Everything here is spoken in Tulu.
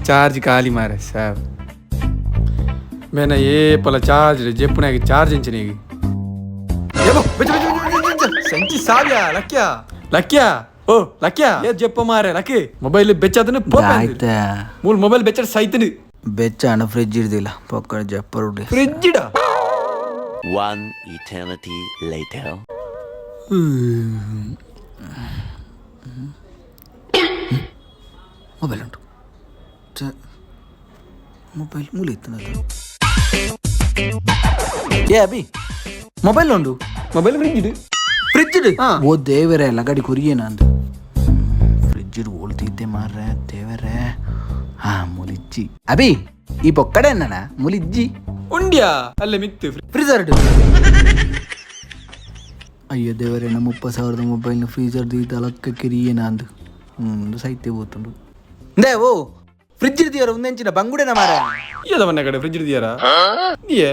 ಚಾರ್ಜ್ ಖಾಲಿ ಮಾರೆ ಸಾರ್. ಮೇನ ಏಪಲ ಚಾರ್ಜ್ ಜೆಪ್ಪುನಾಗ ಚಾರ್ಜ್ ಎಂಚಿನ ಸಂಚಿ ಸಾವಿಯ ಲಕ್ಯ ಲಕ್ಯ ಓ ಲಕ್ಯ ಏ ಜೆಪ್ಪ ಮಾರೆ ಲಕ್ಕಿ ಮೊಬೈಲ್ ಬೆಚ್ಚದನ್ನು. ಆಯ್ತಾ? ಮೂಲ ಮೊಬೈಲ್ ಬೆಚ್ಚಡ್ ಸೈತನು. ಬೆಚ್ಚಾಣ ಫ್ರಿಜ್ ಇಡ್ದಿಲ್ಲ ಪೊಕ್ಕಡ ಜಪ್ಪರುಡಿ. ಫ್ರಿಜ್ ಇಡ. One eternity later. Mobile ಉಂಟು, ಮೊಬೈಲ್ ಮೂಲೆ ಇತ್ತು. ಏ ಅಭಿ, ಮೊಬೈಲ್ ಉಂಡು. ಮೊಬೈಲ್ ಫ್ರಿಜ್ ಇಡು. ಫ್ರಿಜ್. ಓ ದೇವರೇ, ಲಗಡಿ ಕೊರಿಯೇನ ಅಂದು ಫ್ರಿಜ್ ಓಳು ತೀತೆ ಮಾರ್ರೆ ದೇವರೇ. ಹಾ, ಮುಲಿಜ್ಜಿ ಅಭಿ, ಈ ಪೊಕ್ಕಡೆ ನನ್ನ ಮುಲಿಜ್ಜಿ. ಉಂಡ್ಯಾ ಅಲ್ಲೇ ಮಿತ್ತು. ಫ್ರೀಸರ್. ಅಯ್ಯೋ ದೇವರೇ, ನಮ್ಮ 30,000ದ ಮೊಬೈಲ್ನ ಫ್ರೀಸರ್ ದೀತ ಲಕ್ಕ ಕಿರಿಯೇನ ಅಂದು ಸೈತ್ಯ పోతుంಡು. ಇಂದೇ ಓ ಫ್ರಿಜ್ ಇರ್ತೀಯರ ಒಂದೆಂಚಿನ ಬಂಗುಡೆನ ಮಾರ. ಏದ ಮನೆ ಕಡೆ ಫ್ರಿಜ್ ಇಡಿದಿಯಾರ ನೀಯೇ.